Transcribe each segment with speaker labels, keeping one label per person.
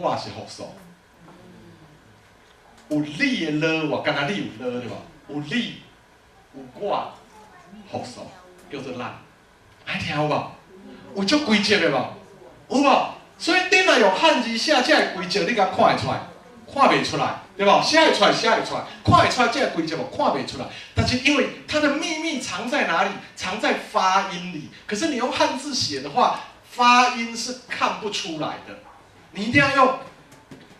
Speaker 1: 我是複數。有你的了我，敢若你有了對無？有你，有我，複數叫做咱。愛聽有無？有足規則的無？有無？所以你若用漢字寫這个規則，你敢看會出來？看袂出來，對無？寫會出來，寫會出來，看會出來這个規則無？看袂出來。但是因為它的秘密藏在哪裡？藏在發音裡。可是你用漢字寫的話，發音是看不出來的。你一定要用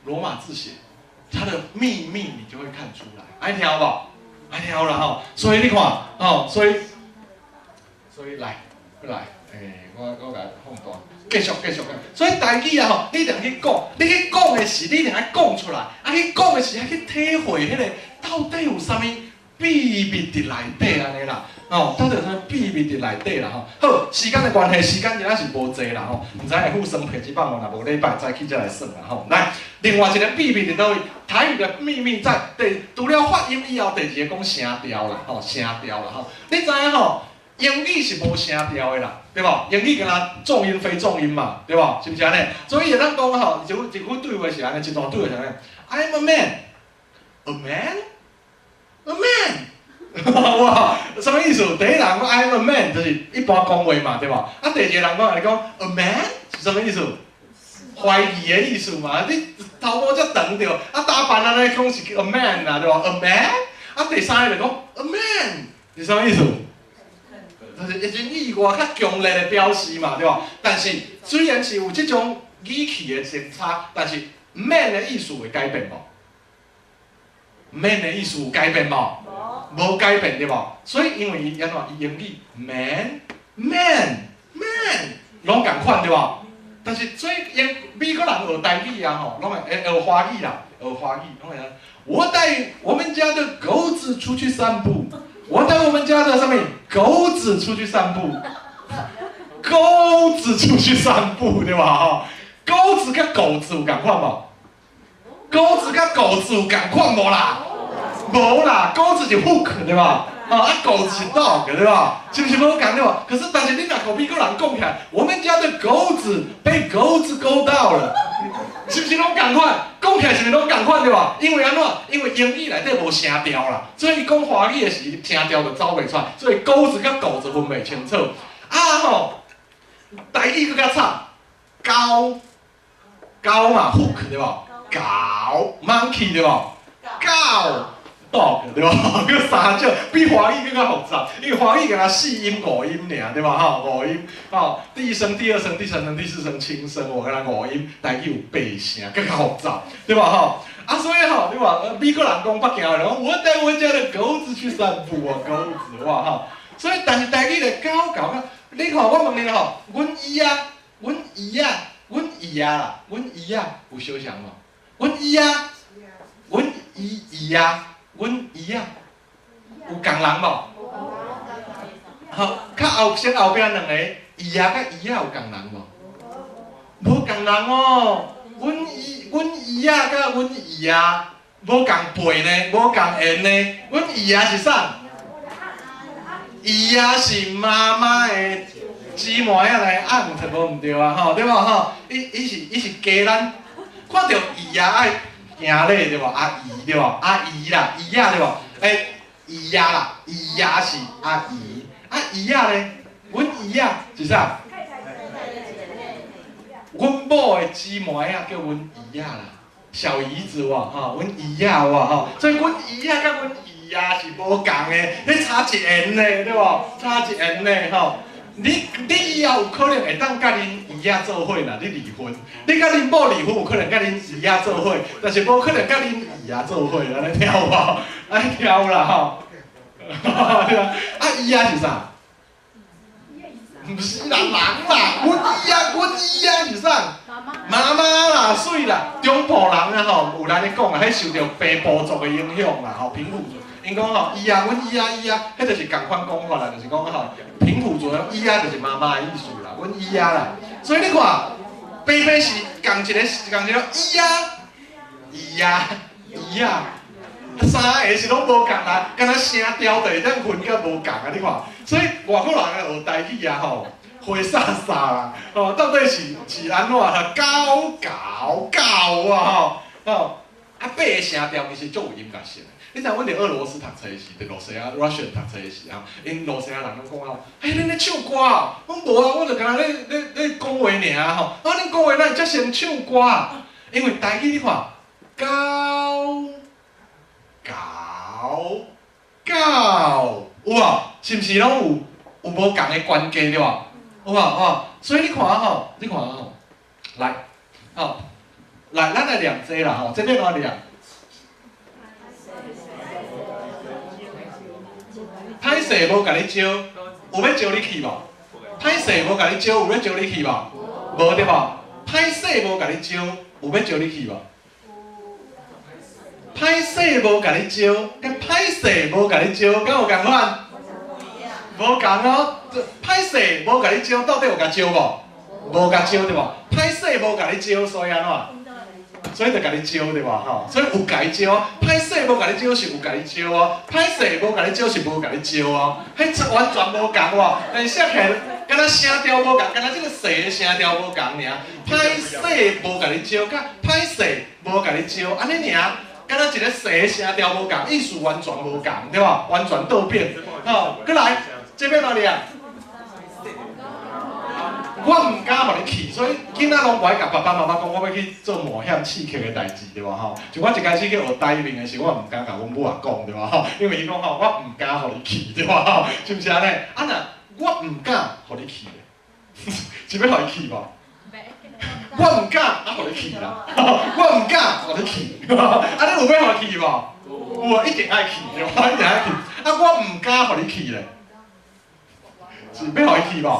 Speaker 1: 羅馬字寫，它的秘密你就會看出來。愛聽無？愛聽啦吼。所以你看，吼，所以來，來，我共放大，繼續繼續。所以台語啊吼，你一定去講，你去講的時，你一定愛講出來，啊去講的時，愛去體會彼个到底有啥物秘密佇內底按呢啦，吼，到底有啥物秘密佇內底啦吼。好，時間的關係，時間今仔是無濟啦吼，毋知會付算提一擺無，若無禮拜早起才來算啦吼。來，另外一个秘密佇佗位？台語的秘密在第除了發音以後，第二个講聲調啦，吼，聲調啦吼。你知影吼？英語是無聲調的啦，對無？英語敢若重音非重音嘛，對無？是毋是按呢？所以會當講吼，一句一句對話是按呢，一段對話是按呢。I'm a man, a man, a man。哇，啥物意思？第一人講 I'm a man，就是一般講話嘛，對無？啊，第二個人講，你講 a man 是啥物意思？懷疑的意思嘛。你頭毛遮長著，啊打扮按呢講是 a man 啊，對無？a man。啊，第三个就講 a man 是啥物意思？就是一種意外較強烈的表示嘛，對無？但是雖然是有這種語氣的相差，但是 man 的意思會改變無？man 的意思有改變無？無改變對無？所以因為伊按怎？伊英語 man man man 攏仝款對無？但是所以英美國人學台語啊吼，攏會學華語啦，學華語攏會按。我帶我們家的狗子出去散步。我帶我們家的啥物狗子出去散步，狗子出去散步對吧？吼，狗子佮狗子有仝款無？狗子佮狗子有仝款無啦？無啦，狗子是 hook 對吧？啊，狗子是 dog 對吧？是毋是無仝對吧？可是但是你若予美國人講起來，我們家的狗子被狗子勾到了，是毋是攏仝款？講起來是毋是攏仝款對吧？因為按怎？因為英語內底無聲調啦，所以伊講華語的時聲調就走袂出來，所以狗子佮狗子分袂清楚。啊吼，台語閣較慘，狗狗嘛 hook 對無？狗 monkey 對無？狗 dog 對無？閣三種比華語閣較複雜，因為華語敢若四音五音爾對無？吼，五音吼，第一聲、第二聲、第三聲、第四聲輕聲，我敢若五音，台語有八聲，閣較複雜，對無？吼，啊，所以吼，你看美國人講北京話，講我帶我家的狗子去散步啊，狗子哇吼，所以但是台語咧狗狗啊，你看我問你吼，阮姨仔，阮姨仔，阮姨仔啦，阮姨仔有相像無？阮姨仔，阮姨姨仔。阮姨仔有仝人無？好，較後先後壁兩个姨仔佮姨仔有仝人無？無仝人哦。阮姨阮姨仔佮阮姨仔無仝輩呢，無仝緣呢。阮姨仔是啥？姨仔是媽媽的姊妹仔來按，無毋對啊吼，對無吼？伊是加咱看著姨仔愛行禮對無？阿姨對無？阿姨啦，姨仔對無？欸，姨仔啦，姨仔是阿姨，啊姨仔咧，阮姨仔是啥？阮某的姊妹仔叫阮姨仔啦，小姨子哇吼，阮姨仔哇吼，所以阮姨仔佮阮姨仔是無仝的，彼差一緣呢，對無？差一緣呢吼。你以後有可能會當佮恁姨仔做伙啦，你離婚，你佮恁某離婚有可能佮恁姨仔做伙，但是無可能佮恁姨仔做伙，按呢聽有無？按呢聽有啦吼。對啊，啊姨仔是啥？毋是啦，人啦，阮姨仔，阮姨仔是啥？媽媽啦，媠啦，中部人啊吼，有來咧講啊，彼受著平埔族的影響啦，吼，平埔族，𪜶講吼，姨啊，阮姨仔姨仔，彼就是仝款講法啦，就是講吼，平埔族的姨仔就是媽媽的意思啦，阮姨仔啦，所以你看，白白是仝一個仝一個姨仔，姨仔，姨仔，三个是攏無仝啦，敢若聲調就會當分甲無仝啊！你看，所以外國人來學台語啊吼，花灑灑啦，哦，到底是按怎啦？狗猴狗啊吼，哦，啊八个聲調其實足有音樂性的。你知影阮佇俄羅斯讀冊時，佇羅西亞 Russian 讀冊時啊，𪜶羅西亞人攏講啊，欸，恁咧唱歌哦？阮無啊，阮就敢若咧咧咧講話爾吼。啊，恁講話哪會遮像唱歌啊？因為台語你看，狗猴狗，有無？是毋是攏有有無仝的關係對無？有無？吼，所以你看吼，你看吼，來，吼，來，咱來念這啦吼，這欲按怎念？歹勢無共你招，有欲招你去無？歹勢無共你招，有欲招你去無？無對無？歹勢無共你招，有欲招你去無？歹勢無共你招，佮歹勢無共你招，敢有仝款？無仝哦。歹勢無共你招，到底有共招無？無共招對無？歹勢無共你招，所以按怎？所以就共你招對無吼？所以有共招，歹勢無共你招是有共你招哦，歹勢無共你招是無共你招哦，彼完全無仝喎。但是寫起來，敢若聲調無仝，敢若這個勢的聲調無仝爾。歹勢無共你招，佮歹勢無共你招，按呢爾，敢若一个勢的聲調無仝，意思完全無仝，對無？完全倒變。吼，閣來，這欲按怎念？我毋敢予你去，所以囡仔攏無愛共爸爸媽媽講，我欲去做冒險刺激的代誌，對無吼？像我一開始去學 diving 的時候，我毋敢共阮母仔講，對無吼？因為伊講吼，我毋敢予你去，對無吼？是毋是按呢？啊若我毋敢予你去咧，是欲予伊去無？我毋敢，啊予你去啦！我毋敢予你去，啊你有欲予伊去無？有啊，一定愛去，對無？一定愛去。啊我毋敢予你去咧，是欲予伊去無？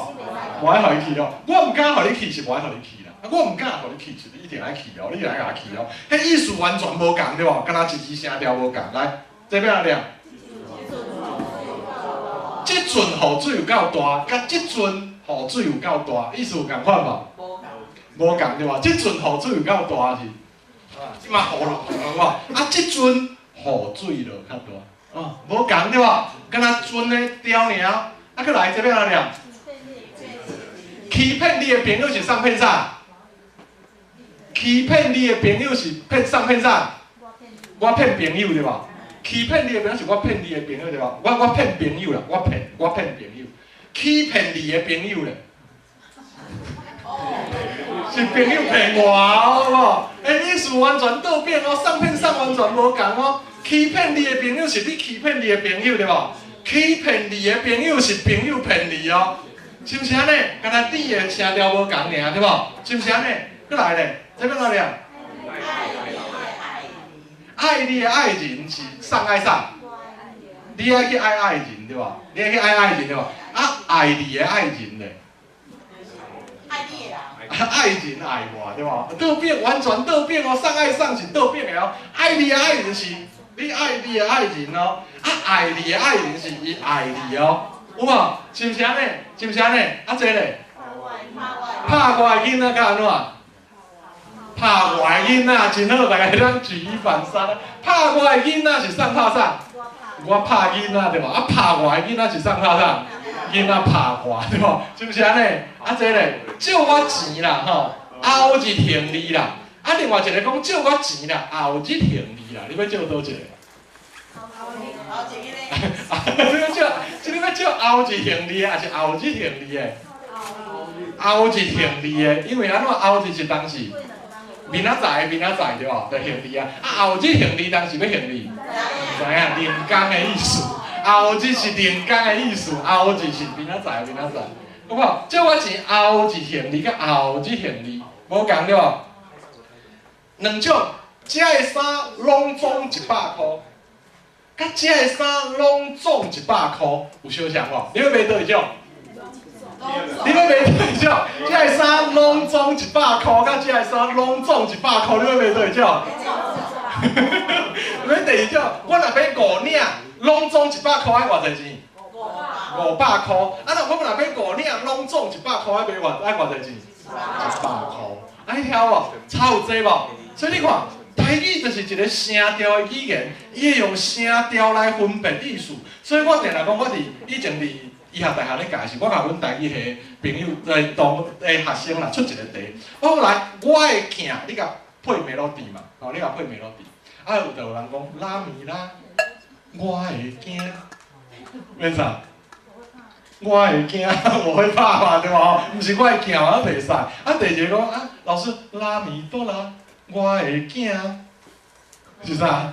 Speaker 1: 無愛予伊去哦，我毋敢予你去是無愛予你去啦。啊，我毋敢予你去是你一定愛去哦，你一定愛共我去哦。彼意思完全無仝對無？敢若一字聲調無仝。來，這欲按怎念？這陣雨水有夠大，佮這陣雨水有夠大，意思有仝款無？無仝對無？這陣雨水有夠大是，啊，這馬雨落有無？啊，這陣雨水落較大，哦，無仝對無？敢若陣的調爾，啊，閣來這欲按怎念？欺騙你的朋友是送騙啥？欺騙你的朋友是騙送騙啥？我騙朋友對無？欺騙你的朋友是我騙你的朋友對無？我騙朋友啦，我騙朋友。欺騙你的朋友咧，是朋友騙我好無？欸，意思完全倒變哦，送騙送完全無仝哦。欺騙你的朋友是你欺騙你的朋友對無？欺騙你的朋友是朋友騙你哦。是毋是按呢？敢若你的聲調無仝爾，對無？是毋是按呢？閣來咧，這欲按怎念？愛你的愛人是送愛啥？你愛去愛愛人對無？你愛去愛愛人對無？啊，愛你的愛人咧？愛你的人。愛人愛我對無？倒變完全倒變哦，送愛送是倒變的哦。愛你的愛人是你愛你的愛人哦，啊，愛你的愛人是伊愛你哦。有無？是毋是按呢？是毋是按呢？啊，這咧？拍我的囡仔佮按怎？拍我的囡仔真好，大家會當舉一反三。拍我的囡仔是送拍啥？我拍囡仔對無？啊，拍我的囡仔是送拍啥？囡仔拍我對無？是毋是按呢？啊，這咧借我錢啦吼，後日還你啦。啊，另外一個講借我錢啦，後日還你啦。你欲借佗一個？你欲借，這你欲借後日還你的，抑是後日還你的？後日還你的，因為按怎後日是當時，明仔載明仔載對無？就還你啊。啊，後日還你當時欲還你？毋知影，兩工的意思。後日是兩工的意思，後日是明仔載明仔載，有無？借我錢後日還你，佮後日還你，無仝對無？兩種，這个衫攏總一百箍。佮這个衫攏總一百箍，有相像無？你欲買佗一種？你欲買佗一種？這个衫攏總一百箍，佮這个衫攏總一百箍，你欲買佗一種？欲買第二種？我若買五領，攏總一百箍愛偌濟錢？五百箍。啊，若我若買五領，攏總一百箍愛買偌愛偌濟錢？一百箍。啊，你聽無？差有濟無？所以你看。台語就是一个聲調的語言，伊會用聲調來分辨意思。所以我定定講，我佇以前佇醫學大學咧教是，我共阮台語系朋友在當的學生啦，出一個題。我講來，我的鏡，你共配 melody 嘛？吼，你共配 melody。啊，有就有人講拉咪拉，我會驚，免啥？我會驚，我會怕嘛，對無？毋是我會驚，我袂使。啊，第二個講啊，老師拉咪哆啦，我會驚，是啥？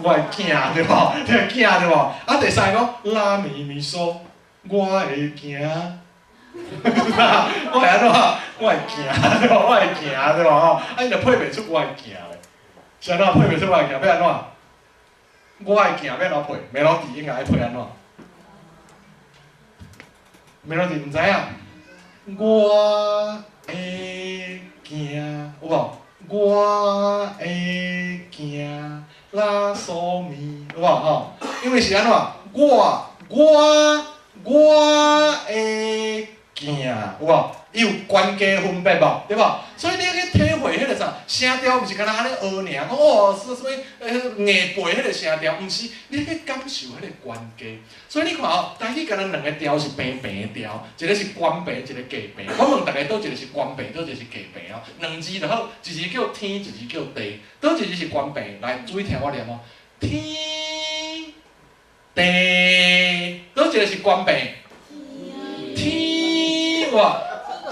Speaker 1: 我會驚，對無？對驚對無？啊，第三個講拉咪咪嗦，我會驚，是啥？我會按怎？我會驚，對無？我會驚，對無？吼，啊，伊就配袂出我會驚咧，是按怎配袂出我會驚？欲按怎？我會驚，欲按怎配？melody 應該愛配按怎？melody 毋知影？我會驚，有無？我會驚，拉嗦咪，有無吼？因為是按怎？我會驚，有無？伊有懸低分別無？對無？所以你去體會彼個啥聲調，毋是干焦按呢學爾，講哦，啥啥物硬背彼個聲調，毋是，你去感受彼個懸低。所以你看哦，台語敢若兩个調是平平的調，一個是懸平，一個低平。我問大家，佗一個是懸平，佗一個是低平哦？兩字就好，一字叫天，一字叫地。佗一字是懸平？來，注意聽我念哦。天地，佗一個是懸平？天哇！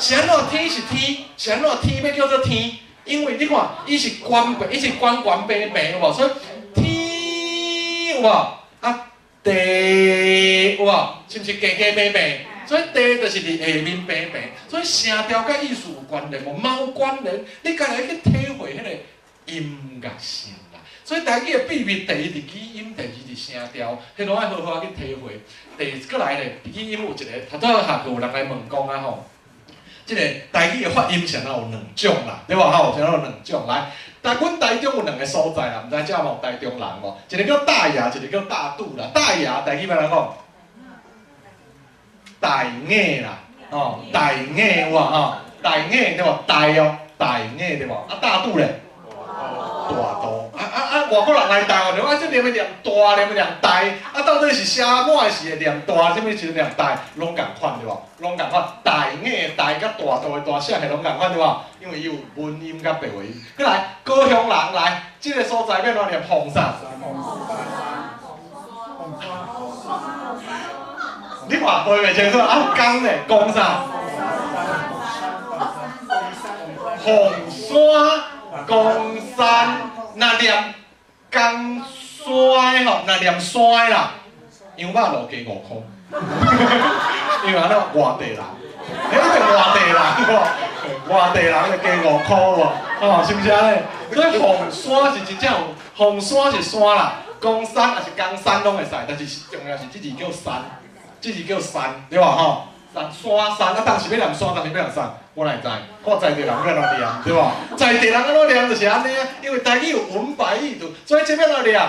Speaker 1: 是按怎天是天？是按怎天欲叫做天？因為你看，伊是懸平，伊是懸懸平平有無？所以天有無？啊地有無？是毋是低低平平？所以地就是佇下面平平。所以聲調佮意思有關聯無？嘛有關聯。你家己去體會彼個音樂性啦。所以台語的秘密，第一佇語音，第二佇聲調，彼攏愛好好仔去體會。第二閣來咧，語音有一個，頭拄仔下課有人來問講啊吼。這個台語的發音是按怎有兩種啦，對無吼？是按怎有兩種來？但阮台中有兩个所在啦，毋知遮有台中人無？一個叫大雅，一個叫大肚啦。大雅台語欲按怎講？大雅啦，哦，大雅有無吼？大雅對無？大哦，大雅對無？啊，大肚咧？大肚。啊啊啊！外國人來台灣，啊，這念的念大，念的念大，啊，到底是寫滿是會念大，啥物時陣念大，攏仝款對無？攏仝款，大雅大佮大肚的大寫係攏仝款對無？因為伊有文音佮白話音。閣來，高雄人來，這个所在欲按怎念鳳啥？你看背袂清楚，啊，講咧，講啥？鳳山、岡山，若念江山吼，若念山啦，羊肉爐加5箍，因為按怎外地人，彼個外地人喎，外地人就加5箍喎，哦，是毋是按呢？所以鳳山是真正有，鳳山是山啦，岡山抑是岡山攏會使，但是重要是這字叫山，這字叫山，對無吼？山山山啊，當時欲念山，當時欲念山，我哪會知？看在地人欲按怎念，對無？在地人按怎念就是按呢啊，因為台語有文白異讀，所以這欲按怎念？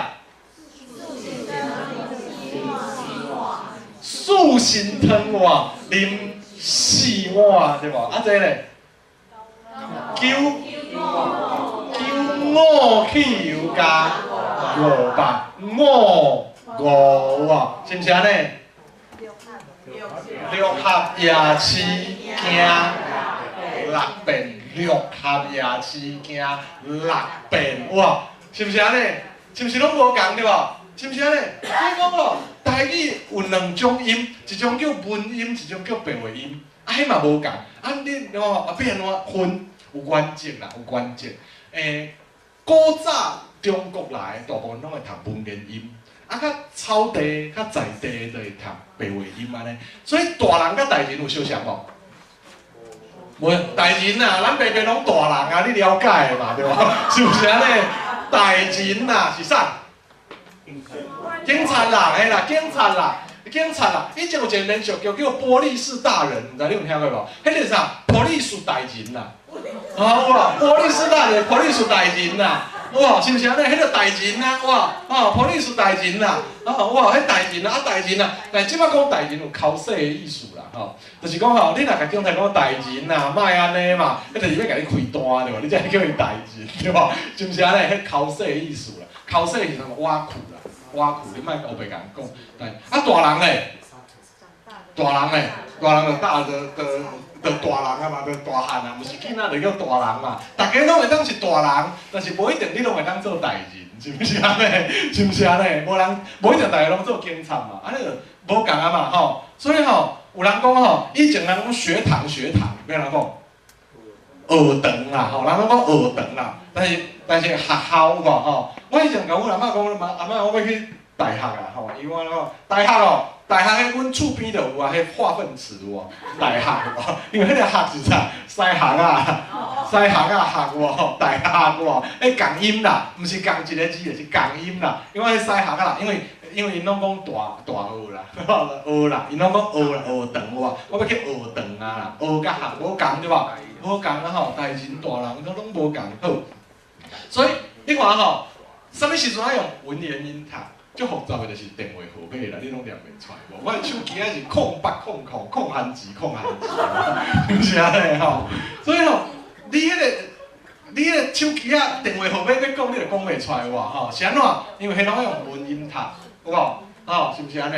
Speaker 1: 四神湯碗，啉四碗，對無？啊，這咧？九九五汽油加500，五五啊，是毋是按呢？六合夜市行六遍，六合夜市行六遍，哇，是毋是按呢？是毋是攏無仝對無？是毋是按呢？所以講哦，台語有兩種音，一種叫文音，一種叫白話音，啊，彼嘛無仝。啊，你哦，啊，欲按怎分？有原則啦，有原則。古早中國來大部分攏會讀文言音。啊，較草地、較在地就會讀白話音按呢，所以大人佮大人有相像無？無，大人啊，咱白白攏大人啊，你了解的嘛，對無？是毋是按呢？大人啊，是啥？警察啦，嘿啦，警察啦，警察啦。以前有一個連續劇叫《波麗士大人》，毋知你有聽過無？彼个是啥？波麗士大人啦，哦，有無？波麗士大人，波麗士大人啦。哇，是毋是按呢？彼个大人啊，哇，哦，波麗士大人啦，哦，哇，彼大人啊，啊大人啊，但這擺講大人有剾洗的意思啦，吼，就是講吼，你若共警察講大人啊，莫按呢嘛，彼就是欲共你開單對無？你才會叫伊大人對無？是毋是按呢？彼剾洗的意思啦，剾洗是啥物？挖苦啦，挖苦，你莫烏白共人講。啊，大人咧，大人咧，大人就大的的的大人啊嘛，就大漢啊，毋是囡仔就叫大人嘛。逐家攏會當是大人，但是無一定你攏會當做大人，是毋是按呢？是毋是按呢？無人無一定逐个攏做警察嘛，按呢就無仝啊嘛吼。所以吼，有人講吼，以前人講學堂學堂，欲按怎講？學堂啦，吼，人攏講學堂啦，但是學校有無吼？我以前共阮阿嬤講，阿嬤我欲去大學啊，吼，伊講講大學哦，大學彼阮厝邊就有啊，彼化糞池有無？大學有無？因為彼個學是啥？西學啊，西學啊學有無？大學有無？彼仝音啦，毋是仝一個字，是仝音啦。因為彼西學啊啦，因為𪜶攏講大大學啦，學啦，𪜶攏講學啦，學堂有無？我欲去學堂啊啦，學佮學無仝對無？無仝啊吼，大人大人都攏無仝好。所以你看吼，啥物時陣愛用文言音讀？足複雜的就是電話號碼啦，你攏念袂出來無？我的手機仔是080000番字空番字，是毋是按呢吼？所以吼，你彼個手機仔電話號碼欲講，你就講袂出來無吼？是按怎？因為彼攏愛用文音讀，有無？吼，是毋是按呢？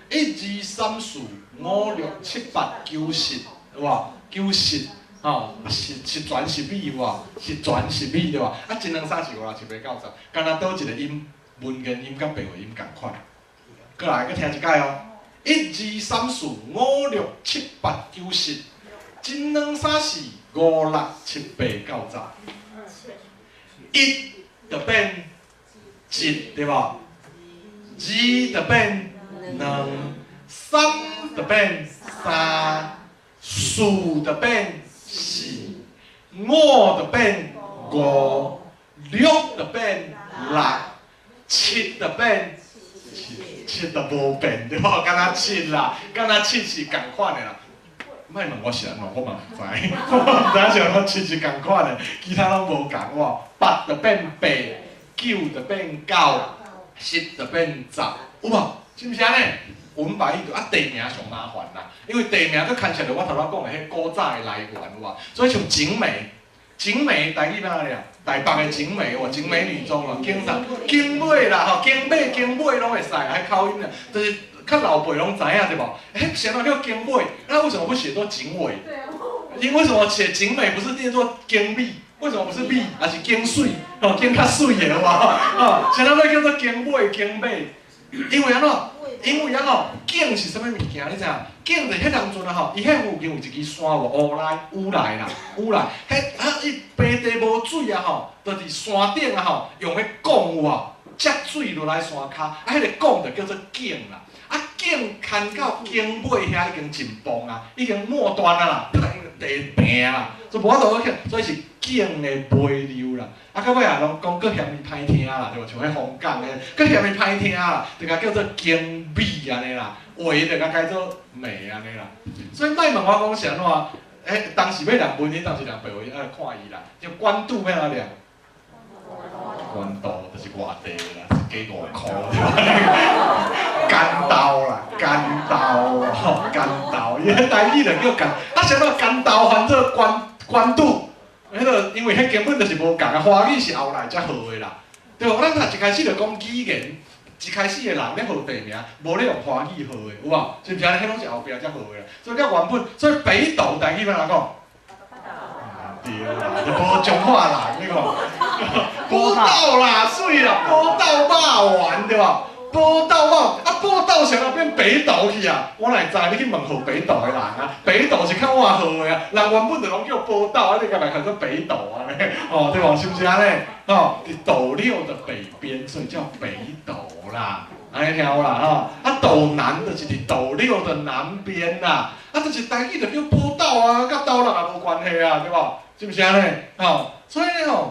Speaker 1: 一二三四五六七八九十，有無？九十，吼，十全十美有無？十全十美對無？啊，一兩三四五六七八九十，敢若佗一個音，文言音佮白話音仝款。閣來，閣聽一擺哦。一二三四五六七八九十，一兩三四五六七八九十。一就變一，對無？二就變兩，三就變三，四就變四，五就變五，六就變六，七就變七，七就無變對無？敢若七啦，敢若七是仝款的啦。莫問我是按怎，我嘛毋知，我毋知是按怎七是仝款的，其他攏無仝哇。八就變八，九就變九，十就變十，有無？是毋是按呢？文白異讀啊，地名上麻煩啦，因為地名閣牽涉著我頭拄仔講的彼古早的來源有無？所以像景美，景美台語欲按怎念？台北的景美有無？景美女中咯，景啥？景尾啦吼，景尾、景尾攏會使，彼口音啦，就是較老輩攏知影對無？彼啥物叫景尾？那為什麼不寫做景尾？因為什麼寫景美不是念作景美？為什麼不是美？還是景水？吼，景較水的有無？吼，啥物叫做景尾、景尾？因為按怎？因為按怎？景是啥物物件？你知影？景就是彼當陣啊吼，伊彼附近有一支山無？烏來、烏來啦，烏來。彼啊，伊平地無水啊吼，就佇山頂啊吼，用彼管有無？接水落來山跤，啊，彼个管就叫做景啦。啊，景牽到景尾遐已經盡崩啊，已經末端啊啦，地平啦，所以無法度去，所以是景的尾溜啦。啊，到尾啊，攏講閣嫌伊歹聽啦，對無？像彼風港的，閣嫌伊歹聽啦，就共叫做景美按呢啦，話就共改做美按呢啦。所以莫問我講是按怎，欸，當時欲念文言，當時念白話，愛看伊啦。像關渡欲按怎念？關渡就是外地啦，是加5箍對吧？關渡啦，關渡吼，關渡，伊彼台語就叫關，啊，啥物關渡翻做關關渡，彼個因為彼根本就是無仝啊，華語是後來才號的啦，對無？咱若一開始就講語言，一開始的人咧號地名，無咧用華語號的，有無？是毋是按呢？彼攏是後壁才號的啦。所以較原本，所以北斗台語欲按怎講？對啦，就無彰化人，你看，寶斗啦，媠啦，寶斗肉圓對無？寶斗肉，啊寶斗啥物變北斗去啊？我哪會知？你去問號北斗的人啊，北斗是較晚號的啊，人原本就攏叫寶斗，啊你共來叫做北斗按呢？哦，對無？是毋是按呢？哦，佇斗六的北邊，所以叫北斗啦，按呢聽有啦吼？啊斗南就是佇斗六的南邊啦，啊就是台語就叫寶斗啊，佮斗六也無關係啊，對無？是毋是按呢？吼，所以呢吼，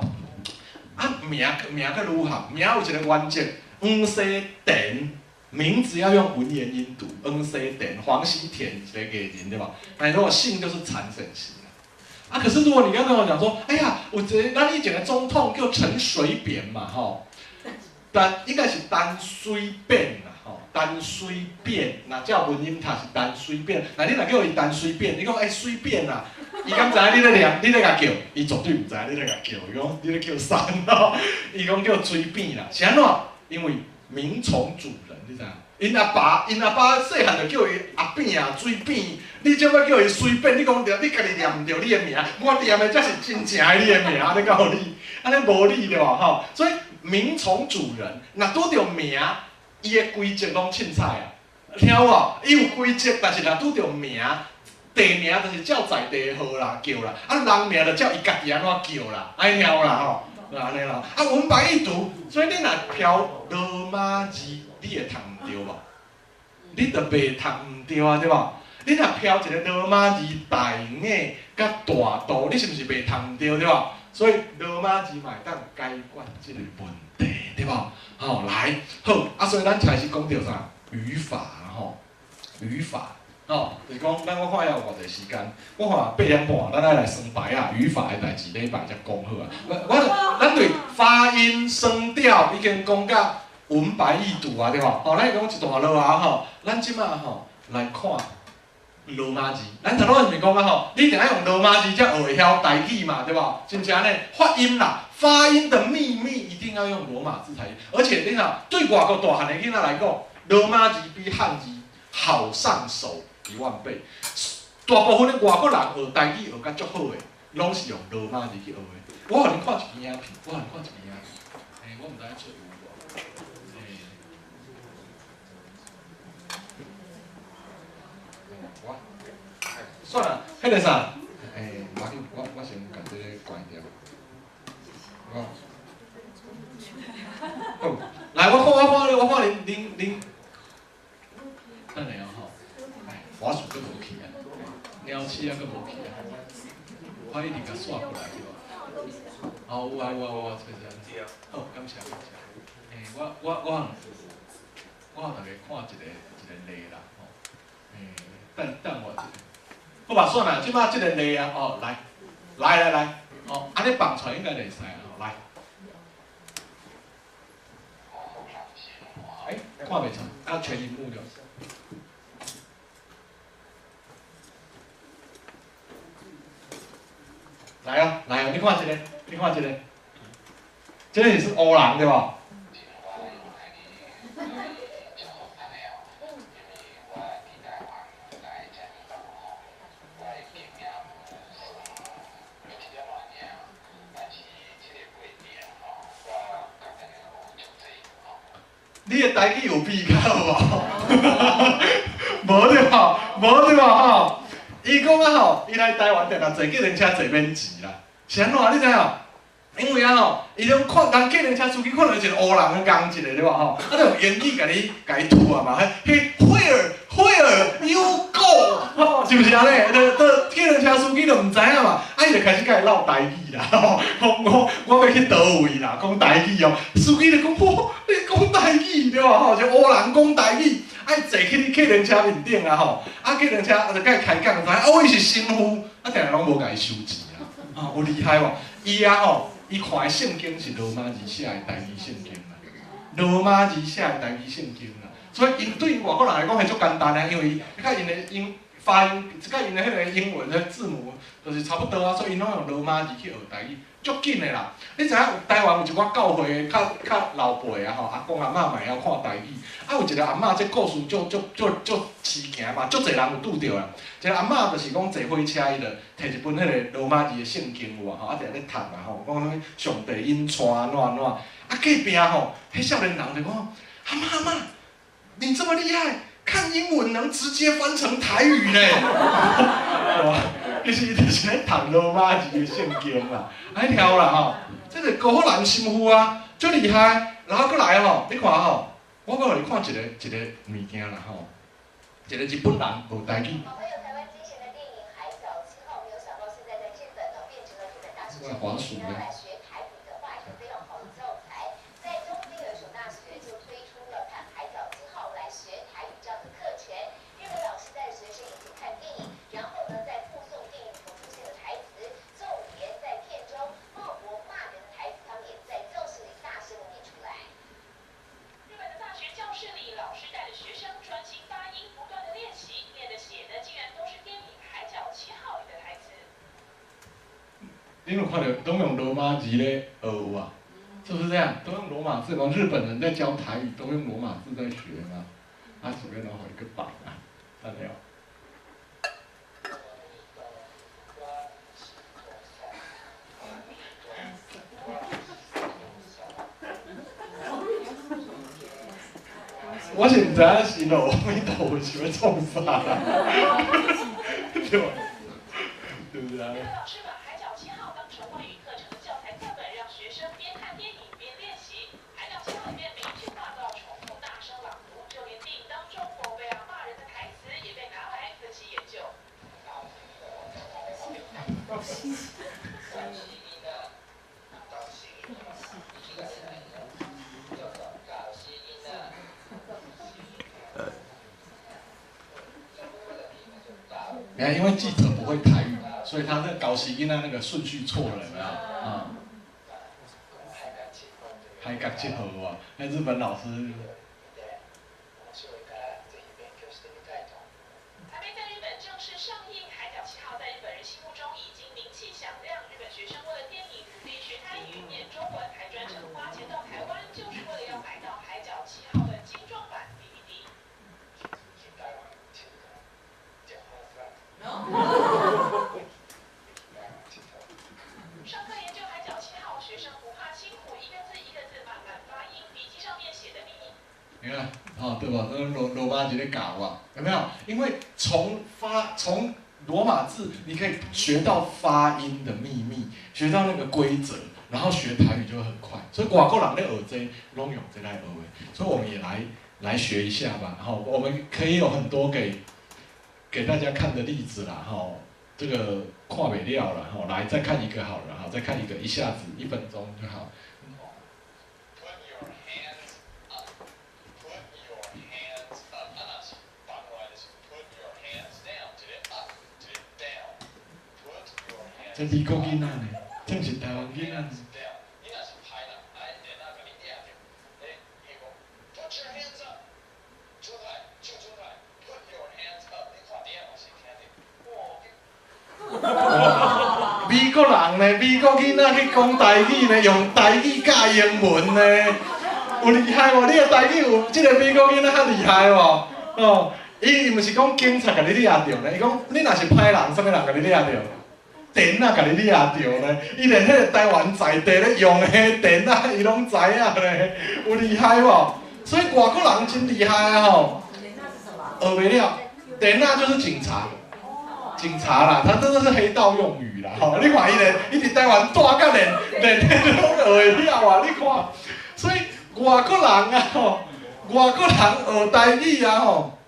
Speaker 1: 啊名名閣如何？名有一個原則，黃西田，名字要用文言音讀，黃西田，黃西田一个藝人對無？但如果姓就是陳省習啊，可是如果你剛跟我講說，哎呀，有一个咱以前的總統叫陳水扁嘛，吼，但應該是陳水扁啦，吼，陳水扁，若照文音讀是陳水扁，若你若叫伊陳水扁，你講欸水扁啦。伊敢知影你咧念，你咧共叫，伊絕對毋知影你咧共叫。伊講你咧叫啥咯？伊講叫水扁啦，是按怎？因為名從主人，你知影？𪜶阿爸細漢就叫伊阿扁啊，水扁。你這擺叫伊隨便，你講著，你家己念毋著你的名，我念的才是真正的你的名，按呢敢有理？按呢無理對無吼？所以名從主人，若拄著名，伊的規則攏凊彩啊。聽有無？伊有規則，但是若拄著名，地名就是照在地號啦叫啦，啊人名就照伊家己按怎叫啦，按呢聽有啦吼？按呢啦。啊文白異讀，所以你若飄羅馬字，你會讀毋著無？你就袂讀毋著啊，對無？你若飄一个羅馬字大眼佮大肚，你是毋是袂讀毋著，對無？所以羅馬字嘛會當解決這个問題，對無？吼，來，好，啊，所以咱開始講著啥？語法吼，語法，吼，就是講，咱我看猶有偌濟時間，我看8點半，咱愛來算牌仔，語法的代誌禮拜才講好啊。我咱對發音聲調已經講甲文白異讀啊，對無？吼，咱講一段落啊，吼，咱這馬吼來看羅馬字，咱頭拄仔是毋是講啊吼？你一定愛用羅馬字才學會曉台語嘛，對無？真正呢，發音啦，發音的秘密一定要用羅馬字才行。而且你若對外國大漢的囡仔來講，羅馬字比漢字好上手1萬倍。大部分的外國人學台語學甲足好的，攏是用羅馬字去學的。我予恁看一支影片，我予恁看一支影片。欸，我毋知影出有無。欸，我算啦，彼个啥？欸，無要緊，我先共這个關掉。我，好，來，我看我看我看恁恁恁，等下哦吼，哎，滑鼠閣無去啊，鳥鼠仔閣無去啊，我一直共煞過來對無？哦，有啊有啊有啊，這這。好，感謝感謝。欸，我予大家看一个一个例啦，吼。欸，等等我一下。好吧，算啦，這擺這个例啊，哦，來，來來來，哦，按呢放出來應該會使啊，吼，來。欸，看袂出，啊，全螢幕了。來哦，來哦，你看這个，你看這个，這个是烏人對無？你的台語有比較無？無對無？無對無吼？伊講啊吼，伊來台灣定定坐計程車坐免錢啦，是按怎？你知影？因為啊吼，伊種看人計程車司機看著一個烏人仝一个對無吼？啊，就用英語共你共伊吐啊嘛，彼 Where Where you go 吼，是毋是按呢？就就計程車司機就毋知影嘛，啊，伊就開始共伊嘮台語啦，吼，講我欲去佗位啦，講台語哦，司機就講，吼，你講台語對無吼？就烏人講台語，啊，伊坐去計程車面頂啊吼，啊，計程車啊就共伊開講，知影啊，我伊是神父，啊，定定攏無共伊收錢啊，啊，有厲害無？伊啊吼，伊看的聖經是羅馬字寫的台語聖經啦，羅馬字寫的台語聖經啦，所以𪜶對外國人來講彼足簡單啊，因為伊佮𪜶的英發音，佮𪜶的彼个英文的字母就是差不多啊，所以𪜶攏用羅馬字去學台語，足緊的啦。你知影台灣有一寡教會較較老輩啊吼，阿公阿嬤嘛會曉看台語，啊有一个阿嬤這故事足足足足市徛嘛，足濟人有拄著啦。一个阿嬤就是講坐火車，伊就提一本彼个羅馬字的聖經有無吼，啊定咧讀嘛吼，講啥物上帝引帶按怎按怎，啊隔壁吼，彼少年人就講，阿嬤阿嬤，你這麼厲害，看英文能直接翻成台語呢？其實伊就是咧讀羅馬字的聖經啦，按呢聽啦吼，這個高難心腹啊，足厲害。然後閣來吼，你看吼，我閣予你看一个一个物件啦吼，一个日本人學台語。我滑鼠咧。恁有看著攏用羅馬字咧學有啊？是不是這樣？都用羅馬字嗎？日本人在教台語都用羅馬字在學嗎？啊，隨便攞一個榜啊，得了。我是毋知影是落阿彌陀佛是欲創啥啦，對吧？對不對啊？
Speaker 2: 老師把《海角七號》當成外語課程的教材課本，讓學生邊看電影邊練習。《海角七號》裡面每一句話都要重複大聲朗讀，就連電影當中寶貝啊罵人的台詞也被拿來分析研究。
Speaker 1: 你看，因為記者不會台語，所以他那搞死囡仔那個順序錯了，有沒有？啊？海角七號啊，那日本老師。
Speaker 2: 還沒在日本正式上映，《海角七號》在日本人心目中已經名氣響亮。日本學生為了電影努力學台語、念中文，還專程花錢到台灣，就是為了要買到《海角七號》的精裝版 DVD。上課研究《海角七號》，學生不怕辛苦，一個字一個字慢慢發音，筆記上面寫的密。
Speaker 1: 你看，哦，對吧？那羅馬字咧教啊，有沒有？因為從羅馬字，你可以學到發音的秘密，學到那個規則，然後學台語就會很快。所以外國人咧學這個，攏用這來學的。所以我們也來學一下吧。好，我們可以有很多給大家看的例子啦，哈，這個看袂了啦，哈，來再看一個好了，哈，再看一個，一下子1分鐘就好。
Speaker 3: Put your hands up. Put your hands up. 啊，若是放落來就是 put your hands down，一個 up，一個 down。Put your hands
Speaker 1: 這美國囡仔呢？這毋是台灣囡仔呢？
Speaker 3: down。你若是歹人，愛電仔共你掠著，欸，伊講 Put your hands up，出來，手出來，Put your hands up。你看佇遐嘛是聽著，哇！
Speaker 1: 美國人呢？美國囡仔去講台語呢，用台語教英文呢，有厲害無？你的台語有這個美國囡仔較厲害無？哦，伊毋是講警察共你掠著呢，伊講你若是歹人，啥物人共你掠著？電仔共你掠著呢，伊連彼個台灣在地咧用的電仔，伊攏知影呢，有厲害無？所以外國人真厲害啊吼！學袂了，電仔就是警察。警察啦，他真的是黑道用語啦，吼！你看伊連，伊佇台灣蹛甲連彼攏學會曉啊！你看，所以外國人啊吼，外國人學台語啊吼，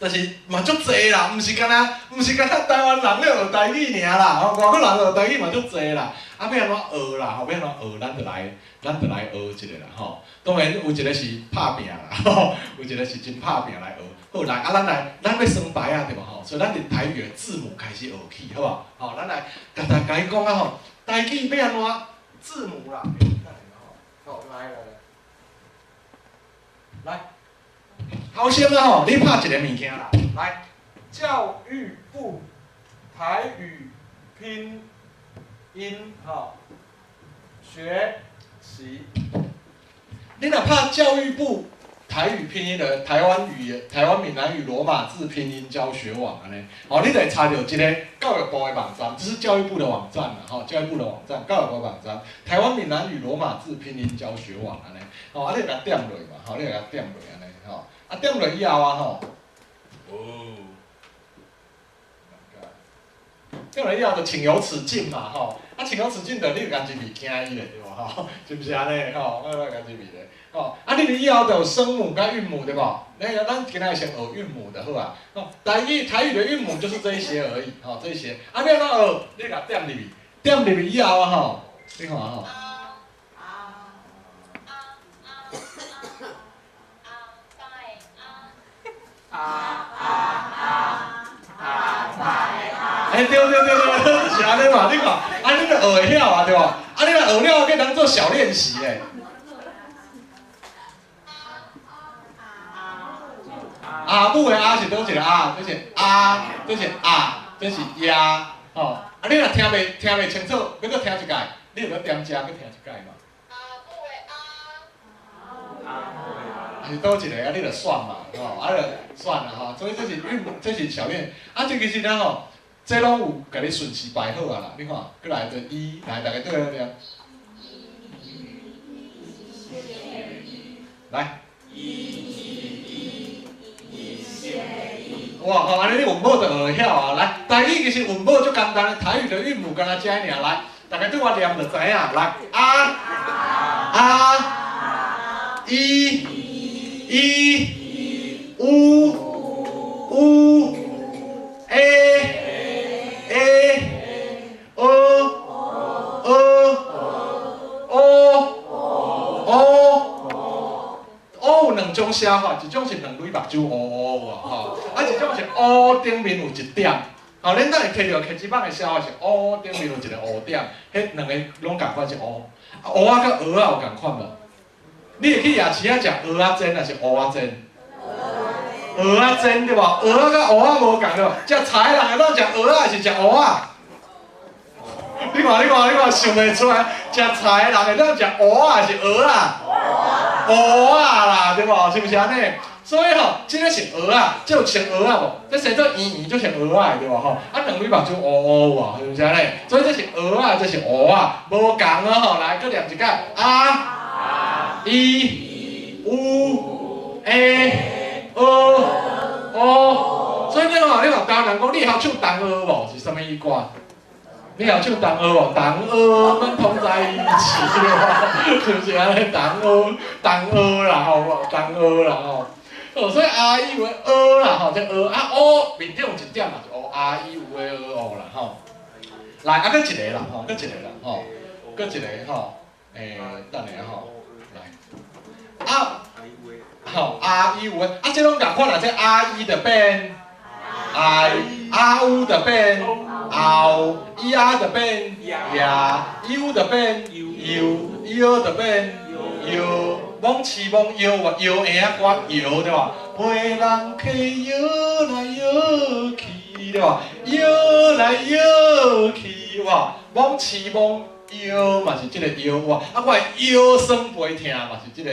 Speaker 1: 就是嘛足濟啦，毋是干焦台灣人咧學台語爾啦，吼！外國人學台語嘛足濟啦，啊，欲按怎學啦？吼，欲按怎學？咱就來學一下啦，吼！當然有一個是拍拚啦，吼，有一個是真拍拚來學。好來，啊，咱欲耍牌仔對無吼？所以咱佇台語的字母開始學起，好無？吼，咱來共大家講啊吼，台語欲按怎字母啦？好，來來來，來，頭先啊吼，你拍一個物件啦，來，教育部台語拼音吼學習，你若拍教育部台語拼音的台灣語、台灣閩南語羅馬字拼音教學網按呢，吼，你就會查著一個教育部的網站，這是教育部的網站啦，吼，教育部的網站，教育部的網站，台灣閩南語羅馬字拼音教學網按呢，吼，啊，你就共點落嘛，吼，你就共點落按呢，吼，啊，點落以後啊，吼，哦，點落以後就請有此徑嘛，吼，啊，請有此徑就你就共入去驚伊咧，對無吼？是毋是按呢？吼，我共入去咧。吼，啊，你以後就有聲母佮韻母對無？那咱今仔先學韻母就好啊。吼，台語的韻母就是這一些而已，吼，這一些。啊，欲按怎學？你共點入去，點入去以後啊，吼，你看吼。欸，對對對對，是按呢嘛？你看，啊，你就學會曉啊，對無？啊，你若學了，閣通做小練習咧。阿母的阿是佗一個阿？這是阿，這是啊，這是呀，吼！啊，你若聽袂清楚，欲閣聽一擺，你就閣點遮閣聽一擺嘛。
Speaker 2: 阿母的
Speaker 1: 是佗一个啊？你就选嘛，吼，啊就选啦吼。所以這是韻，這是小練。啊，這其實咧吼，這攏有共你順序排好啊啦。你看，閣來就一，來逐家對來念。來。哇吼，按呢你韻母就會曉啊。來，台語其實韻母足簡單，台語的韻母敢若遮爾。來，逐家對我念就知影。來，啊啊伊伊烏烏欸欸喔喔喔喔。烏有兩種寫法，一種是兩蕊目睭烏烏有無吼，啊一種是烏頂面有一點，吼，恁等下摕著課紙板的寫法是烏頂面有一個烏點，彼兩个攏仝款是烏，啊烏仔佮蚵仔有仝款無？你會去夜市仔食蚵仔煎抑是烏仔煎？蚵仔煎對無？蚵仔佮烏仔無仝對無？食菜的人會當食蚵仔抑是食烏仔？你看，你看，你看，想袂出來，食菜的人會當食烏仔抑是蚵仔？蚵仔啦，對無？是毋是按呢？所以吼，這个是蚵仔，這有像蚵仔無？這生做圓圓就像蚵仔對無吼？啊，兩蕊目睭烏烏有無？是毋是按呢？所以這是蚵仔，這是烏仔，無仝哦吼。來，閣念一擺，啊、伊、烏、欸、喔、喔。所以你看，你看，台灣人講，你會曉唱東阿無？是啥物歌？你曉唱東阿無？東阿們同在一起，是毋是按呢？東阿，東阿啦吼，東阿啦吼。哦，所以啊伊有阿啦吼，這阿啊烏面頂有一點嘛是烏，啊伊有的阿烏啦吼。來，啊，閣一个啦吼，閣一個啦吼，閣一個吼，欸，等下吼，來，啊，吼啊伊有的，啊這攏仝款啦，這啊伊就變愛，啊烏就變後，伊啊就變亞，伊烏就變又，伊烏就變搖，罔飼罔搖無搖嬰仔歌搖對無？陪人客搖來搖去對無？搖來搖去哇，罔飼罔搖嘛是這個搖哇，啊我的腰酸背疼嘛是這個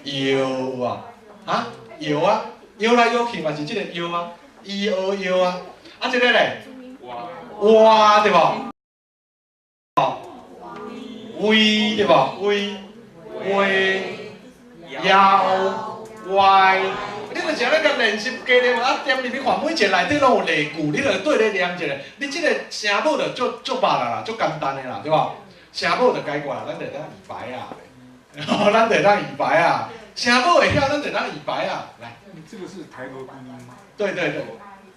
Speaker 1: 搖哇，啊搖啊搖來搖去嘛是這個搖啊，伊烏搖啊，啊這個咧？哇對無？威對無？威威腰歪，你就是按呢共練習加念啊，踮入去看，每一个內底攏有例句，你就對咧念一下。你這个聲母就足足捌啦啦，足簡單的啦，對無？聲母就解決啦，咱就當預排啊，咱就當預排啊。聲母會曉，咱就當預排啊。來，
Speaker 4: 你這個是台羅拼音嗎？
Speaker 1: 對對對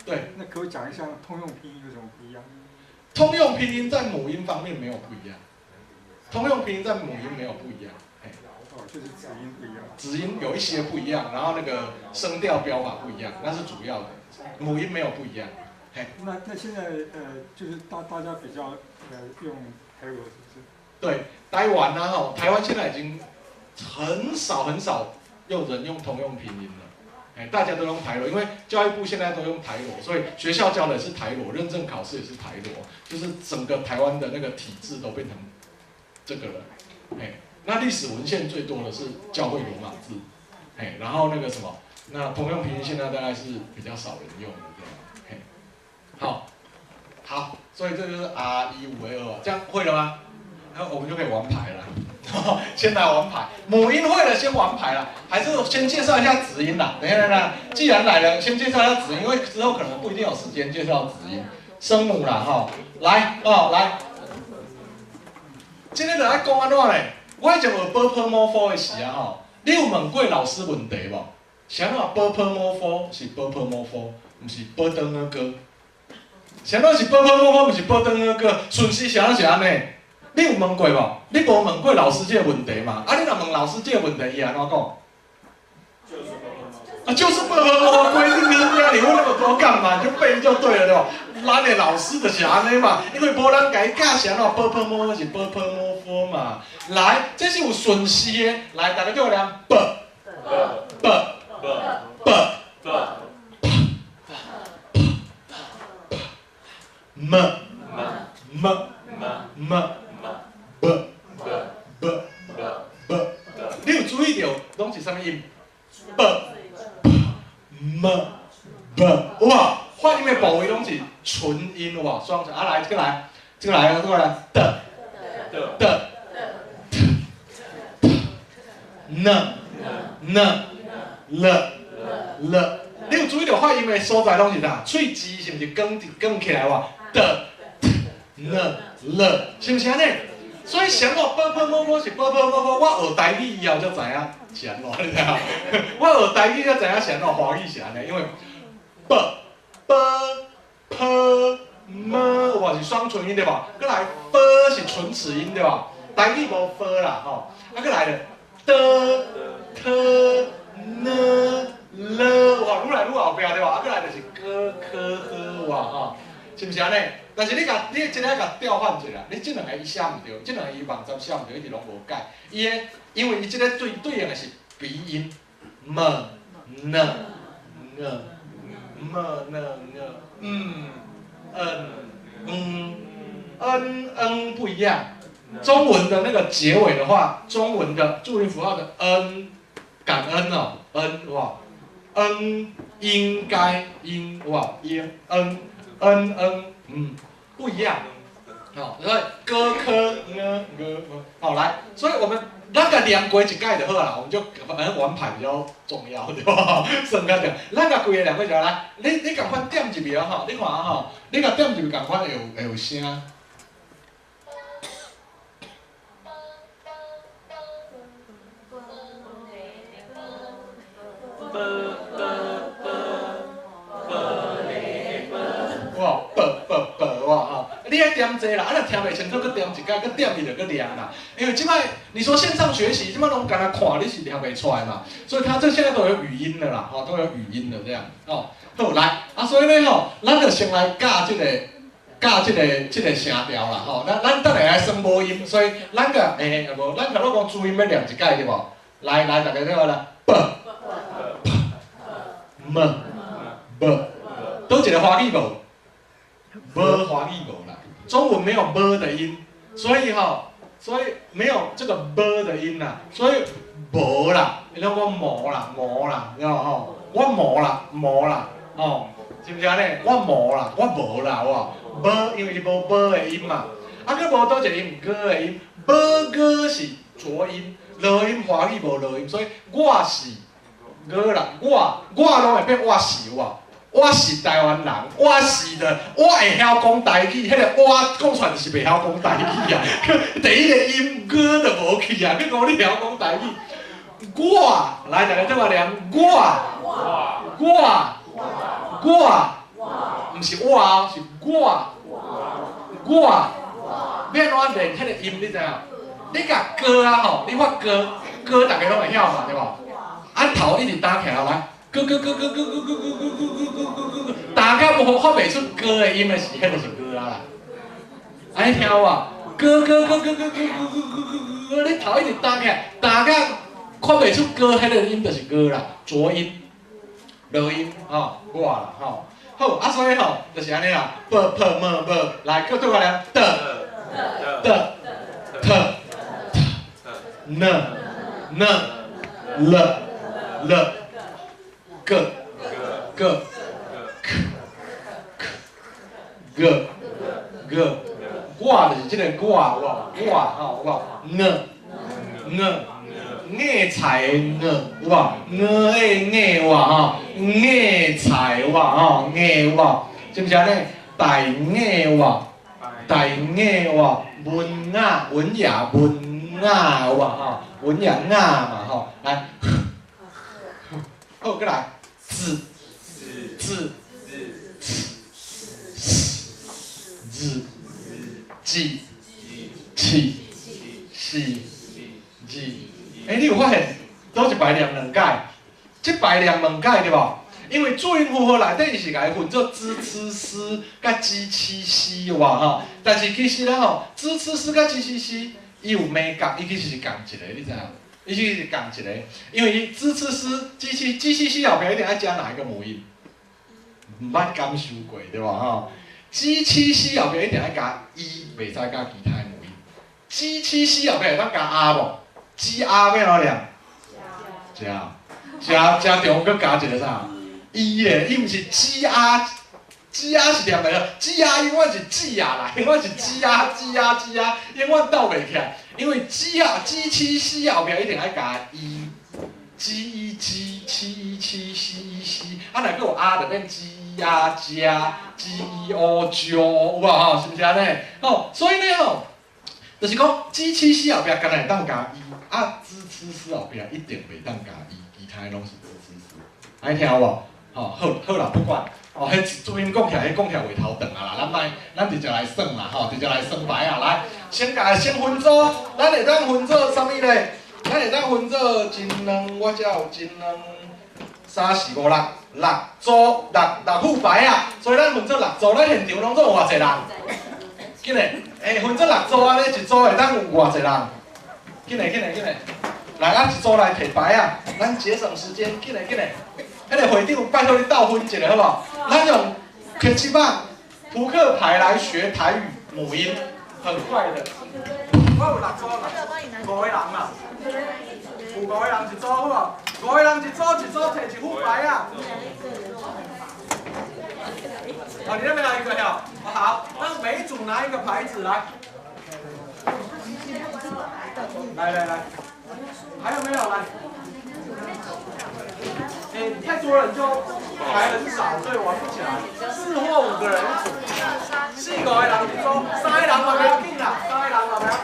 Speaker 1: 對。
Speaker 4: 那可以講一下通用拼音有什麼不一樣？
Speaker 1: 通用拼音在母音方面沒有不一樣，通用拼音在母音沒有不一樣。
Speaker 4: 哦，就是子音不一樣。
Speaker 1: 子音有一些不一樣，然後那個聲調標法不一樣，那是主要的。母音沒有不一樣。嘿，
Speaker 4: 那現在就是大家比較用台羅是不是？
Speaker 1: 對，台灣啊吼，台灣現在已經很少很少有人用通用拼音了。哎，大家都用台羅，因為教育部現在都用台羅，所以學校教的是台羅，認證考試也是台羅，就是整個台灣的那個體制都變成這個了。哎，那歷史文獻最多的是教會羅馬字，哎，然後那個什麼，那通用拼音現在大概是比較少人用的這樣。嘿，好，好，所以這就是 R 一五 A 二，這樣會了嗎？那我們就可以玩牌了。先來玩牌，母音會了，先玩牌了，還是先介紹一下子音啦。等一下，等一下，既然來了，先介紹一下子音，因為之後可能不一定有時間介紹子音、聲母啦，哈。來哦，來，今天就來講按怎咧？我以前學 ㄅㄆㄇ 的時啊，吼，你有問過老師問題無？是按怎 ㄅㄆㄇ 是 ㄅㄆㄇ，毋是波登哥哥？是按怎是 ㄅㄆㄇ，毋是波登哥哥？順序是按怎是按呢？你有問過無？你無問過老師這個問題嘛？啊，你若問老師這個問題，伊按怎講？啊，就是 ㄅㄆㄇ 規定就是這樣，你問那麼多幹嘛？你就背就對了，對吧？咱的老師就是按呢嘛，因為無人共伊教是按怎 ㄅㄆㄇ 是 ㄅㄆㄇ 嘛。來，這是有順序的，來，大家叫我念 b b b p p m m m b b b b，你有注意著，攏是啥物音？b M、B，有無？發音的部位攏是唇音，有無？雙唇啊，來，這個來，這個來，這個來，D、D、T、T、N、N、L、L。你有注意著發音的所在攏是啥？喙舌是毋是捲捲起來無？D、T、N、L，是毋是按呢？所以啥物 b p m m 是 b p m m，我學台語以後才知影是按怎，你知影？我學台語才知影是按怎，華語是按呢，因為 b、p、m 有無是雙唇音對無？閣來 f 是唇齒音對無？台語無 f 啦吼，啊閣來咧 d、t、n、l，哇，愈來愈後壁對無？啊閣來就是 g、k、h 哇吼，是毋是按呢？但是你共你這个共調換一下，你這兩个伊寫毋著，這兩个伊網站寫毋著，一直攏無改。伊的因為伊這个對對應的是鼻音，m、n、ng、m、n、ng、嗯、n、n、n 不一樣。中文的那個結尾的話，中文的注音符號的 n，感恩哦，n 哇，n 應該應哇應 n n n 嗯。不一樣，好，所以 g k n g，好來，所以我們咱共念過一擺就好啦，我們就反正玩牌比較重要，對吧？算較重，咱共規个念過就來，你你仝款點入去啊吼，你看啊吼，你共點入去仝款會有會有聲。哇，b b b 哇吼！你愛點濟啦，啊若聽袂清楚，閣點一擺，閣點伊就閣念啦。因為這擺你說線上學習，這擺攏干焦看，你是念袂出來嘛。所以他這現在都有語音的啦，吼，都有語音的這樣，哦，好來，啊所以呢吼，咱就先來教這個教這個這個聲調啦，吼，咱咱等下來算母音，所以咱個欸無，咱頭拄講注音欲念一擺對無？來來，大家聽好啦，b、p、m、b，佗一个華語無？無華語無啦，中文沒有 b 的音，所以吼，所以沒有這個 b 的音啦，所以無啦，伊攏講無啦，無啦，你知無吼？我無啦，無啦，吼，是毋是按呢？我無啦，我無啦，有無？b 因為伊無 b 的音嘛，啊，閣無佗一個音，g 的音，b g 是濁音，濁音華語無濁音，所以我是我啦，我我攏會變我是有無？我是台灣人，我是的，我會曉講台語，彼個我講出來就是袂曉講台語啊。第一個音 g 就無去啊，你講你會曉講台語？我來，大家做伙念，我我我，毋是我哦，是我我。欲按怎練彼個音，你知影？你共歌啊吼，你發歌歌，大家攏會曉嘛，對無？啊頭一直擔起來來。咯咯咯咯咯咯咯咯咯咯咯咯咯咯，大家無發袂出歌的音的時，彼就是歌啊啦。按呢聽有無？咯咯咯咯咯咯咯咯咯咯，你頭一直擔起來，大家發袂出歌，彼個音就是歌啦，濁音、濁音，吼，我啦，吼。好，啊所以吼，就是按呢啦，b p m b，來，閣對我念，d d t t n n l l g g k k g g，我就是這個我，我我吼，有無？n n 硬菜的硬，有無？硬的硬有無吼？硬菜有無吼？硬有無？是毋是按呢？大硬有無？大硬有無？文雅文雅文雅有無吼？文雅雅嘛吼？來，好，閣來，z z s z j ć š j。欸，你有發現佗一擺念兩擺？這擺念兩擺對無？因為注音符號內底伊是共伊分做 z、ch、s 佮 j、ć、ş 有無吼？但是其實咧吼，z、ch、s 佮 j、ć、ş 伊有眉角，伊其實是仝一个，你知影？伊其實是仝一個，因為伊 z、ch、s、j、ć、j、ć、ş 後壁一定愛加哪一個母音？毋捌感受過對無吼？j、ć、ş 後壁一定愛加 i，袂使加其他的母音。j、ć、ş 後壁會當加 a 無？G A 欲按怎念？食食食中閣加一个啥？ E 咧，伊毋是 G R，G R 是念袂落，G R 永遠是 G 啊啦，永遠是 G R G R G R，永遠鬥袂起來，因為 G 啊 G 七 C 後壁一定愛加 E，G E G 七 E 七 C E C，啊若閣有 R 就變 G E R 加 G E O G O，有無吼？是毋是按呢？吼，所以呢吼，就是講 G 七 C 後壁敢若會當加 E，啊 Z 七 C 後壁一定袂當加 E，其他的攏是 Z 七 C，愛聽有無？吼，好，好啦，不管，哦，彼注音講起來，彼講起來話頭長啊啦，咱莫，咱直接來算啦，吼，直接來算牌啊，來，先共先分組，咱會當分做啥物咧？咱會當分做一兩，我遮有一兩三四五六六組，六六副牌啊，所以咱分做六組，咱現場攏總有偌濟人？緊來，欸，分做六組按呢，一組會當有偌濟人？緊來，緊來，緊來，來，咱一組來提牌啊，咱節省時間，緊來，緊來。彼个會長，拜託你鬥分一下好無？咱用客七仔撲克牌來學台語母音，很快的。我有六組啦，五個人啦，有五個人一組好無？五個人一組，一組提一副牌啊。哦，你那邊拿一個喲。好，那每組拿一個牌子來。來來來，還有沒有來？欸，太多人就牌很少，所以玩不起來。四或五個人一組，四五個人一組，三個人嘛不要緊啦，三個人嘛不要緊。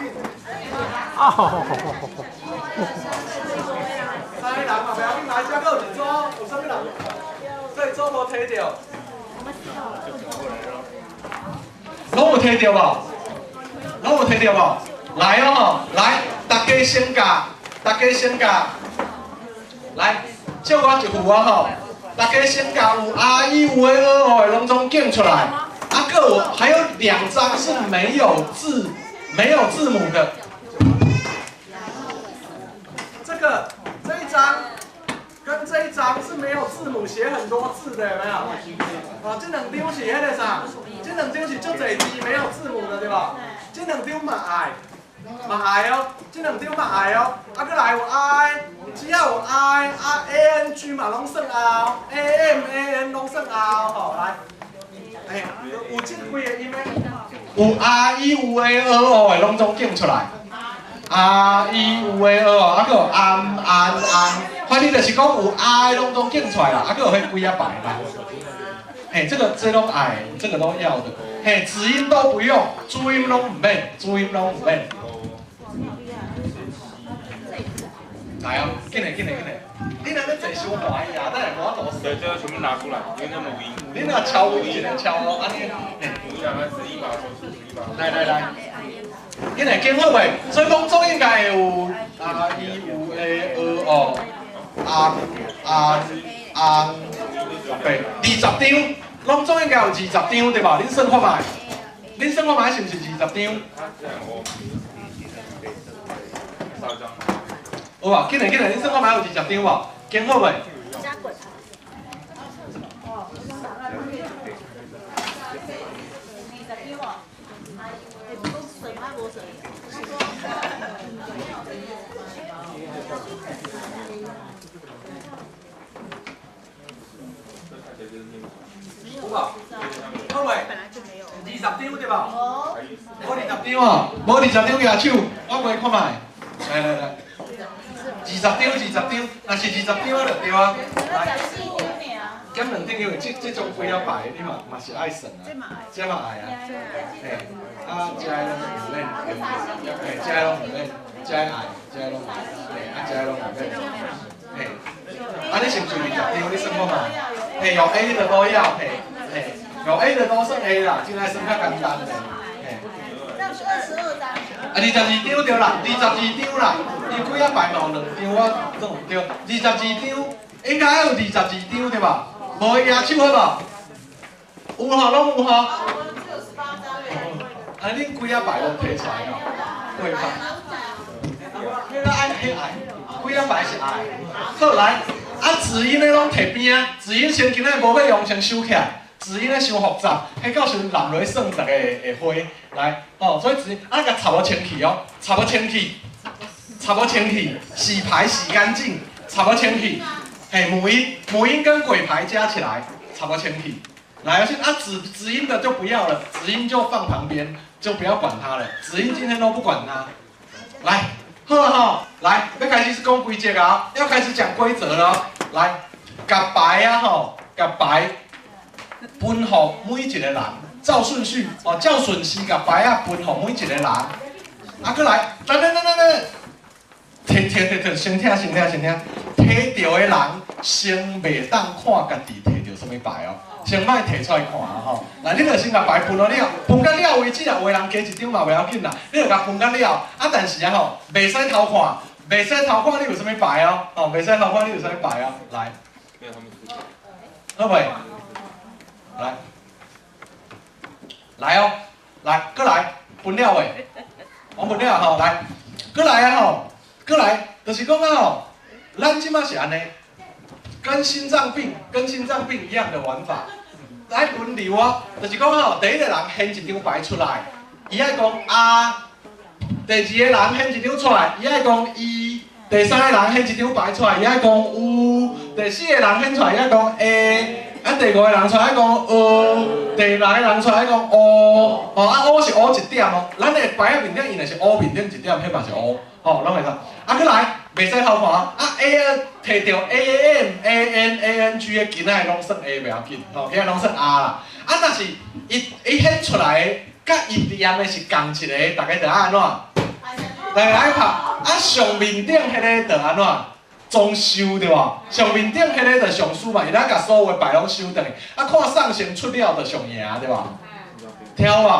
Speaker 1: 三個人嘛不要緊，來，這閣有一組，有啥物人？這組無提著。攏有提著無？攏有提著無？來哦，來，大家先共，大家先共，來。借我一副啊吼，大家先共有 R E 有 A O 的攏總揀出來，啊，閣有還有兩張是沒有字、沒有字母的。
Speaker 5: 這個這一張跟這一張是沒有字母，寫很多字的，有沒有？啊，這兩張是彼个啥？這兩張是足濟字沒有字母的，對吧？這兩張嘛愛，嘛愛哦，這兩張嘛愛哦，啊，閣來有 I。只要有 I 啊 A N G 嘛攏算 O，A M A N 攏算 O 吼，來，欸，有這幾個音的，
Speaker 1: 有 R E 有 A O 的攏總揀出來，R E 有 A O，啊，閣有安安安，反正就是講有 R 的攏總揀出來啦，啊，閣有彼幾仔牌來，嘿，這個這攏愛，這個都要的，嘿，子音都不用，注音攏毋免，注音攏毋免。來哦，緊來緊來緊來！你若咧坐傷歡喜啊，等下無法度
Speaker 6: 對，這個全部拿出來，因為那母音。
Speaker 1: 你若敲一個敲哦，按呢。
Speaker 6: 母音啊，子音嘛，子音嘛。
Speaker 1: 來來來，緊來揀好未？所以講總應該會有 R E U A O 哦，安安安，對，20張，攏總應該有20張對吧？恁算看覓？恁算看覓是毋是20張？有無？緊來緊來，恁算看覓有20張無？揀好未？有無？好未？20張對無？無20張哦，無20張舉手，我袂看覓。來來來。20張，20張，若是20張啊，就對啊。來，減兩張，因為這種幾仔牌，你嘛嘛是愛算啊。這嘛愛啊。嘿，啊，這個攏毋免，嘿，這個攏毋免，這個愛，這個攏愛，嘿，啊，這個攏毋免，嘿。啊，你是毋是20張？你算看覓？嘿，有 A 的都要，嘿，嘿，有 A 的都算 A 啦，這個算較簡單的，嘿。啊，22張對啦，22張啦，伊幾仔牌嘛有兩張，我總有對，22張，應該有22張對吧？無舉手好無？有吼，攏有吼。啊，恁幾仔牌攏提出來吼，對吧？彼個愛，彼愛，幾仔牌是愛。好來，啊，子音的攏提邊仔，子音先今仔無欲用，先收起來。子音咧傷複雜，彼到時陣攬落去算，逐个會花。來，哦，所以子音啊，共插無清氣哦，插無清氣，插無清氣，洗牌洗乾淨，插無清氣，嘿，母音，母音跟鬼牌加起來差不多清氣。來，而且啊，子音的就不要了，子音就放旁邊，就不要管它了。子音今天都不管它。來，好了吼，來，欲開始講規則啊，要開始講規則了。來，共牌啊吼，共牌分予每一個人，照順序哦，照順序共牌仔分予每一個人。啊，閣來，等等等等等，提提提提，先聽先聽先聽，提著的人先袂當看家己提著啥物牌哦。先莫提出來看啊吼，來，你著先共牌分予了，分甲了為止啊，有的人加一張嘛袂要緊啦，你著共分甲了，啊，但是啊吼，袂使偷看，袂使偷看你有啥物牌哦，吼，袂使偷看你有啥物牌哦，來，好袂？來，來哦，來，閣來，分了未？我分了吼，來，閣來啊吼，閣來，就是講啊吼，咱這擺是按呢。跟心臟病一樣的玩法，來輪流哦，就是講吼，第一個人掀一張牌出來，伊愛講啊；第二個人掀一張出來，伊愛講伊；第三個人掀一張牌出來，伊愛講有；第四個人掀出來，伊愛講會；啊，第五個人出來愛講呃；第六個人出來愛講烏。吼，啊烏是烏一點哦，咱的牌仔面頂伊若是烏面頂一點，彼嘛是烏，吼，攏會使。啊，閣來，袂使偷看啊！A 提著 A M A N A N G 的，今仔攏算 A 袂要緊，吼，今仔攏算 A 啦。啊，若是伊顯出來的，佮伊念的是仝一个，大家著愛按怎？大家愛拍。啊，上面頂彼个著按怎？總收對無？上面頂彼个著上輸嘛，伊咧共所有的牌攏收轉去。啊，看送先出了著上贏對無？聽有無？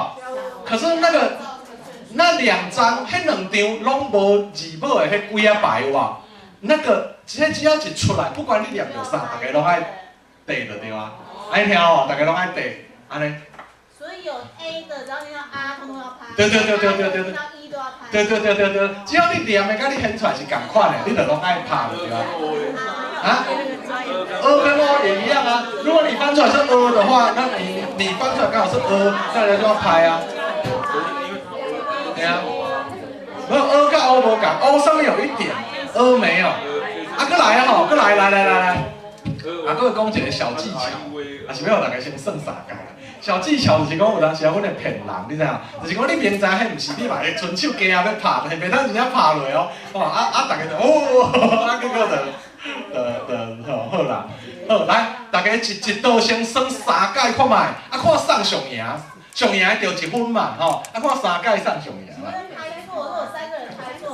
Speaker 1: 可是那個那兩張，彼兩張攏無字母的彼幾仔牌有無？那個，這只要一出來，不管你念著啥，大家攏愛綴就對啊。愛聽哦，大家攏愛綴，按呢。
Speaker 7: 所以有 A 的，只要念到 A，通通要拍。
Speaker 1: 對對對對對對對。
Speaker 7: 念到 E 都要拍。
Speaker 1: 對對對對對，只要你念的佮你顯出來是仝款的，你就攏愛拍就對啊。啊？呃跟 O 也一樣啊。如果你翻出來是呃的話，那你翻出來剛好是呃，那人家就要拍啊。對啊。沒有呃佮 O 無仝，O 上面有一點，呃沒有。啊，閣來啊吼，閣來來來來來。啊，閣講一個小技巧，啊是欲予大家先算三屆。小技巧就是講有當時啊，阮會騙人，你知影？就是講你明知彼毋是你嘛會伸手加啊欲拍，但是袂當真正拍落哦。哦啊啊，大家就哦，啊結果就吼好啦。好來，大家一道先算三屆看覓，啊看送上贏，上贏著一分嘛，吼，啊看三屆送上贏啦。
Speaker 7: 拍錯，如果三個人拍錯，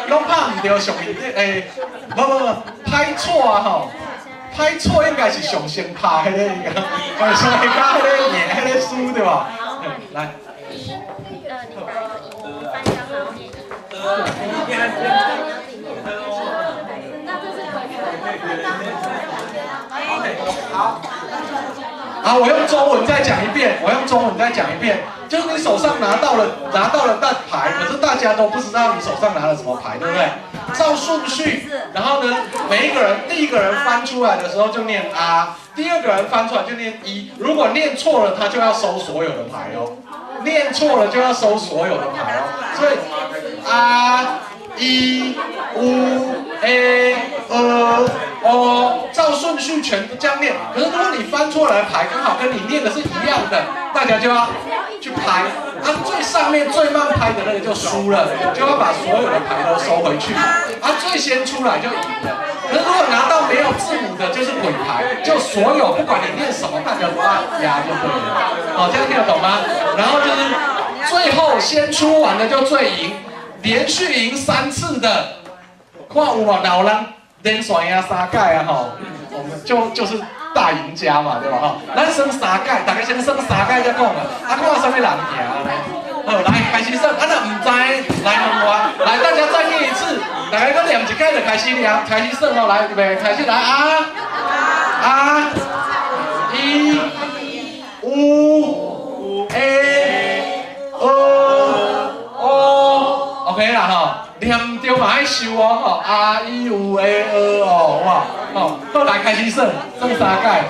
Speaker 1: 攏拍毋著上面欸，無無無，拍錯啊吼。拍錯應該是上先拍彼个，應該，上下跤彼个贏，彼个輸對無？來。
Speaker 8: 一，你打一個一，翻張然後念一。那這是鬼。
Speaker 5: 好。
Speaker 1: 好，我用中文再講一遍，我用中文再講一遍，就是你手上拿到了大牌，可是大家都不知道你手上拿了什麼牌，對不對？照順序，然後呢，每一個人第一個人翻出來的時候就念啊，第二個人翻出來就念一，如果念錯了，他就要收所有的牌哦，念錯了就要收所有的牌哦，所以啊、一、烏、A、呃、O，照順序全部這樣念。可是如果你翻出來的牌剛好跟你念的是一樣的，大家就要去拍。啊，最上面最慢拍的那個就輸了，就要把所有的牌都收回去。啊，最先出來就贏了。可是如果拿到沒有字母的，就是鬼牌，就所有不管你念什麼，大家都要壓就對了。好，這樣聽得懂嗎？然後就是最後先出完的就最贏，連續贏3次的，看有無？若有人連續贏3屆啊吼，我們就是大贏家嘛，對吧？吼，咱算3屆，大家先算3屆再講啊。啊，看啥物人贏呢？好，來開始算。啊，若毋知來問我，來大家再念一次，大家閣念一擺就開始念，開始算哦，來預備，開始來啊啊一五 A 呃 O，OK 啦吼，念著嘛愛收哦吼，A I U A 呃哦，好無？吼，好來開始算，算3擺。